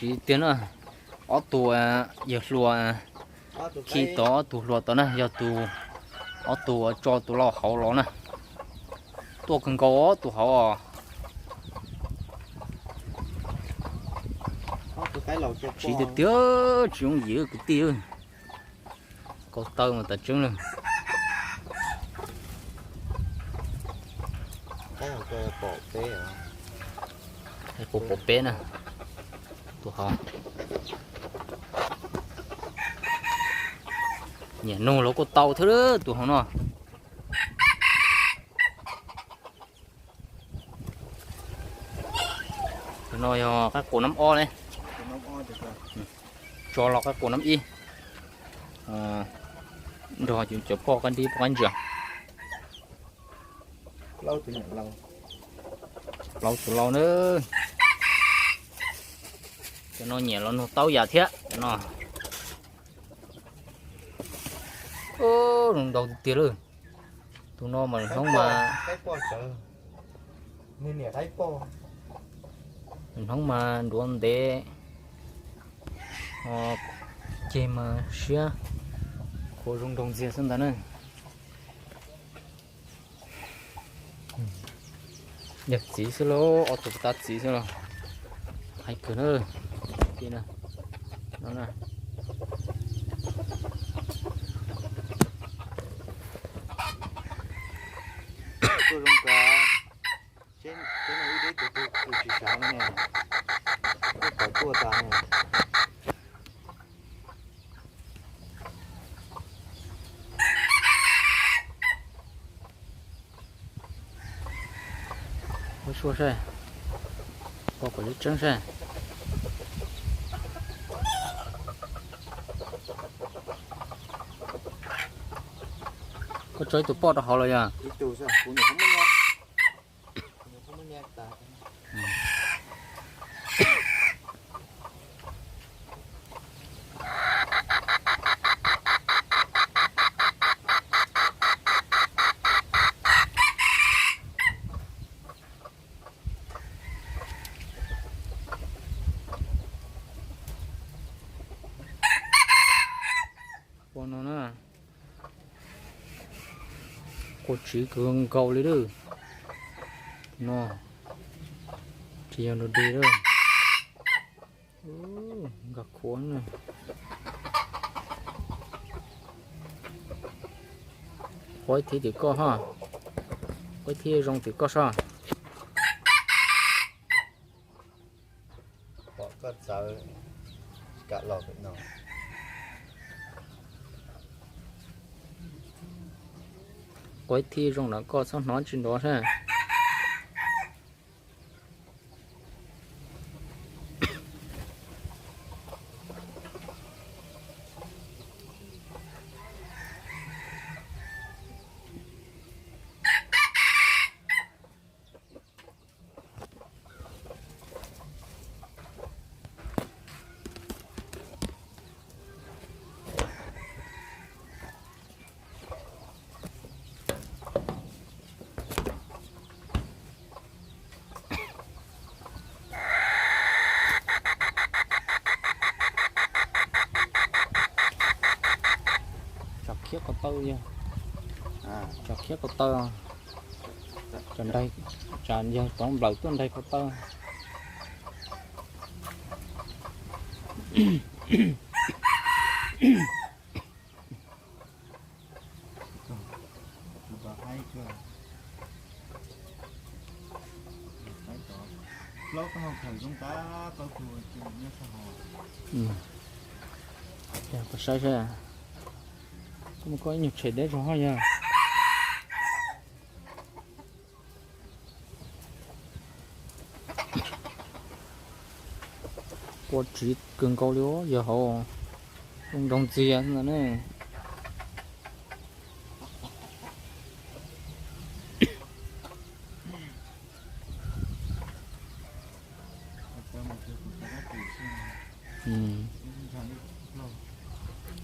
Tsis tiag na, ob tug yawg hluas khi tod, ob tug hluas tod na, yog tus, ob tug tso tus laus hauv los na. Tuaj kawg nkaus ob tug hauv os. Tsis tiag tiag, tsis yooj yim kwv tij. Kaus taw mas tas tseeb lawm. Qub pom peb na, tus hauv. Nyiam nug los kuj tau thiab tus hauv no. Tus no yog qaib qus nab ob ne. Tso los qaib qus nab ib, nrog cov poj qaib dib poj qaib ntsws. Plaub tus laus na. Cov no nyiam los nug taub yam thiab cov no. Zoo nraug tiag tiag lawm. Tus no mas hnub mas, hnub mas nruav ntev, ceg mas siab, khuav zoo nraug ntxiag xwb ntag na. Yog txiv xwb lauj, ob tug puas tab txiv xwb los. Hais kawg na. Tuaj zoo kawg, tsev neeg ib deb tus twg tsis sawv no ne, tuaj tawm tuaj tas ne. Muab suab saib, pom kom tseeb tseeb saib. Koj tso ib tug poj rau hauv los yog? Ua no na, qua tsiv kawg nkaus li lawm. No, tsis yog nrog dig lawm. Nkag khuav na. Qua ib thib tim koj ho, qua ib thib zoo tim koj soj. Pom koj txawv, kam los pem no. Qua ib thib zoo ntawm koj txhob hnov tsis nrov sab. Tso khiab ko taw yog, tso khiab ko taw, tso nraig, tso yawg tov nplawm tuaj nraig ko taw. Saib saib, koj mus koj ib nyuag tshem deb zog ho yog. Qua tsiv kawg nkaus li, yog hauv zoo nroo ntxiag ntag ne.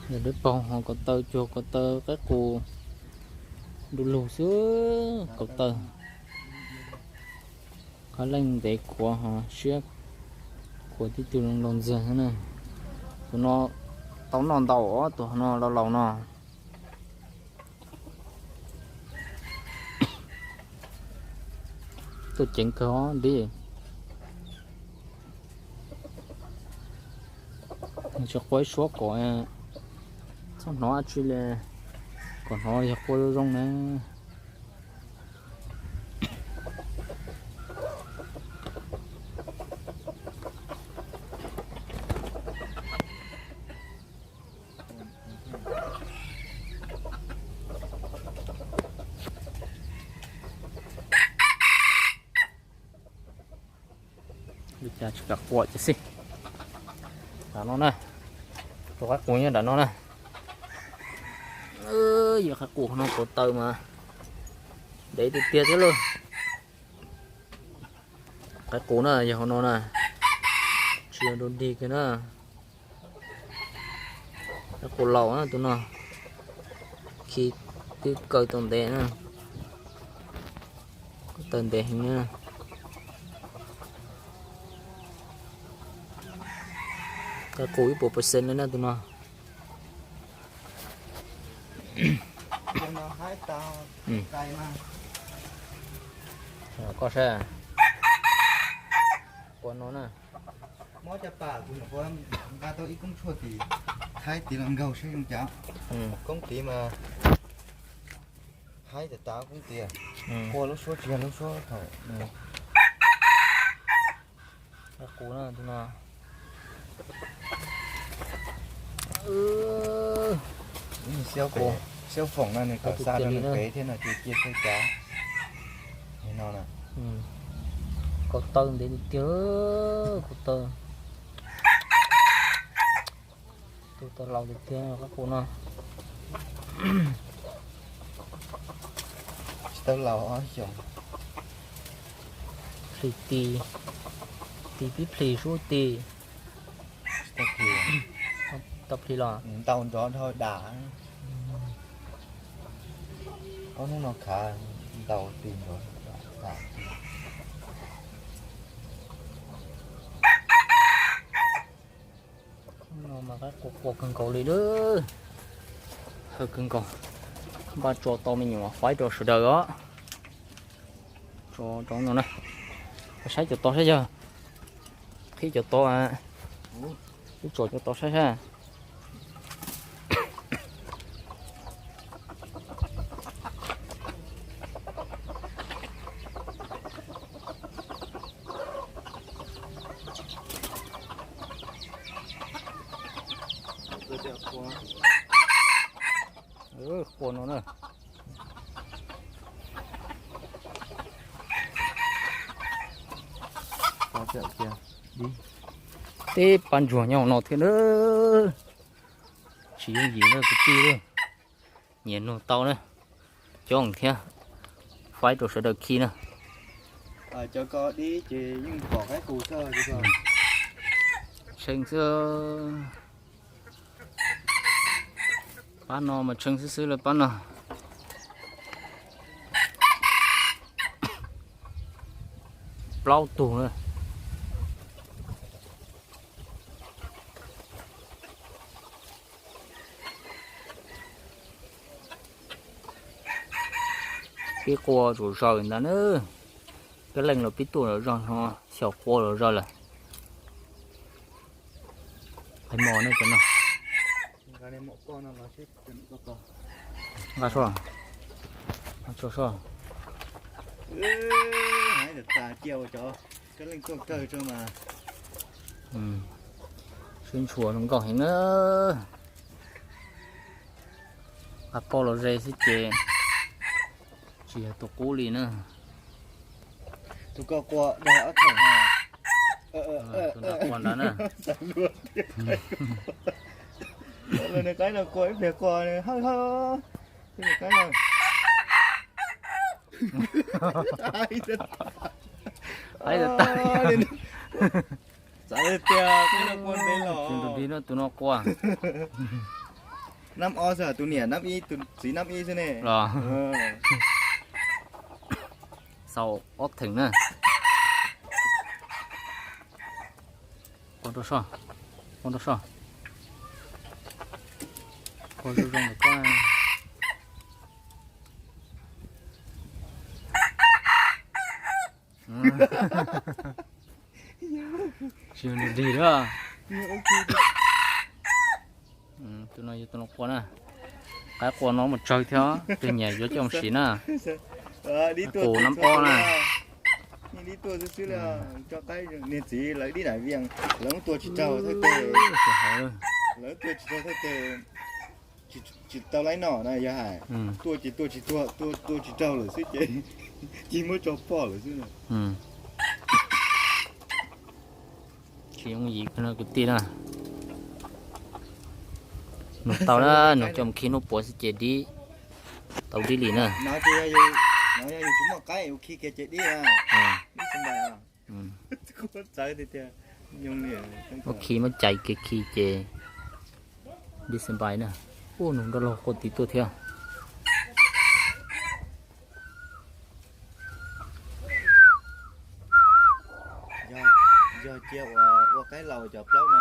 Yog dawb paug ho ko taw cuag ko taw qaib qus du lug xwb ko taw. Qhov leej ntev khuav ho siab Kuv tib tug laus ntxiag na. Tus no tau noj ntau os, tus no laus laus no. Tuaj ceev kawg os li. Tsis quav ib suab kom txhob hnov dab tsi li, kom hnov yog quaj zoo zoo na. Li cas tsis kam quaj ces xij. Nram no na, tus qaib qus nyob nram no na. Yog qaib qus no puas taw mas ntev tiag tiag thiab lauj. Qaib qus na yog hauv no na, tsis yog dog dig kiag na. Qaib qus laus na tus no, khi twb kaw tau ntev na, taw ntev heev na. Qaib qus ib puas percent li na tus no. Koj saib, qua no na. Mob caj pas kuv nyuam qhuav nqa tau ib koob tshuaj tim Thaib tid los nkaug seb zoo cas. Koob tid mas haib tas tas koob tid. Qua lub suab tsis yog lub suab thaum qus no. Xiaub foom no nws kom xa rau nws pem thiab no ces cia saib cas. No, kaus taw ntev tiag tiag, kaus taw. Tus tau laus tiag tiag qaib qus no. Tsis tau laus ob xyoos. Plhis ti, ti pib plhis sub ti. Tau plhis los ntau nrov dhau dam. Ob hnub no khav ntau ti nrov dam. No mas qaib qus qua kawg nkaus li lawm. Hawv kawg nkaus. Npaj tso tau me nyuam faib rau sawv daws os. Tso rau no na. Saib cov tod saib yog. Qhib cov tod. Wb tso cov tod saib saib. Qua no na. Teb pab ntsuag nyob no thiab na. Tsis yooj yim na kwv tij, nyias nug tau na, coob thiab, faib rau sawv daws khi na. Cov ko dib ces yeej pom qaib qus xwb. Tshee xwb. Pab no mas tshee xwb xwb lawm pab no. Plaub tug na. Pib qua zom zaws ntag na. Peb leej los pib tuaj zom zaws no, xyaum qua zom zaws lawm. Qhov mos no cov no. Nqa soj, nqa soj. Sib ntshua zoo nkauj heev na. Nqa poj los ze xwb ces tsis yog tus qub li na. Tus ko qua dag ob theem. Tus no qua ntawd na. Nws qaib no qua ib pliag qua hawj hawj. Qaib tas tas. Xav tias qaib no qua ntev los. Tus no qua. Nab ob xwb, tus niam nab ib, tus txiv nab ib xwb ne. Los. Xaus ob theem na. Qua rau soj, qua rau soj, qua zoo zoo ntawm koj. Tsis yog nws dig lawm. Tus no yog tus no qua na. Qaib qua no mus tsawg thiab, tus nyiam yuav coj mus siv na. Qus nab pob na. Niag txiv lawv dib na, lawv muab tua tsis raug thawj tes, lawv tua tsis raug thawj tes, tsis tau laib no na yog hais. Tua ces tua tsis tuag, tua tua tsis raug lawm xwb ces cia muab tso poj lawm xwb. Tsis yooj yim kwv tij na. Nug tau na, nug coj mus khi hnub puav xwb ces dib, tau dib li na. No yog yus tsis muaj qaib yus khi kiag ces dib na. Muab khi muab cais kiag khi ces dib xab npais na. Ua nug nroj laug qua tid tuaj thiab. Yog cia ua qaib laus cov plaub no,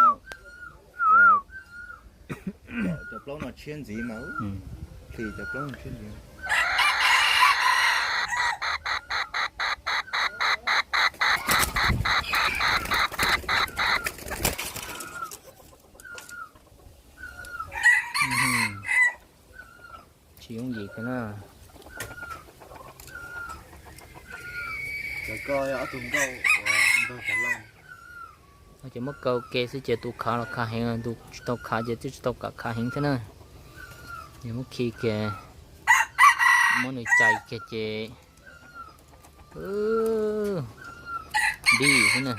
cov plaub no tshiab ntxiv mas, plhis cov plaub no tshiab ntxiv. Tsis yooj yim kiag na. Cov ko yog ob tug nkauj uas nrog cov laus. Ces muab kaw ke xwb ces tus khav los khav heev, tus tsis tau khav ces twb tsis tau kam khav heev thiab na. Yog muab khi kiag, muab nws cais kiag ces dib xwb na.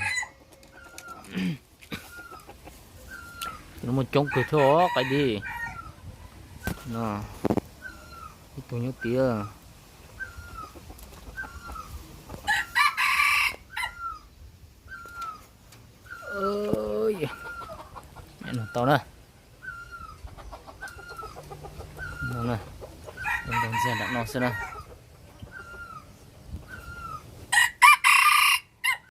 Ces no muaj coob kawg thiab os qaib dib. No, ib tug nyob tid. Tau na. Ntaus ntxiag nram no xwb na.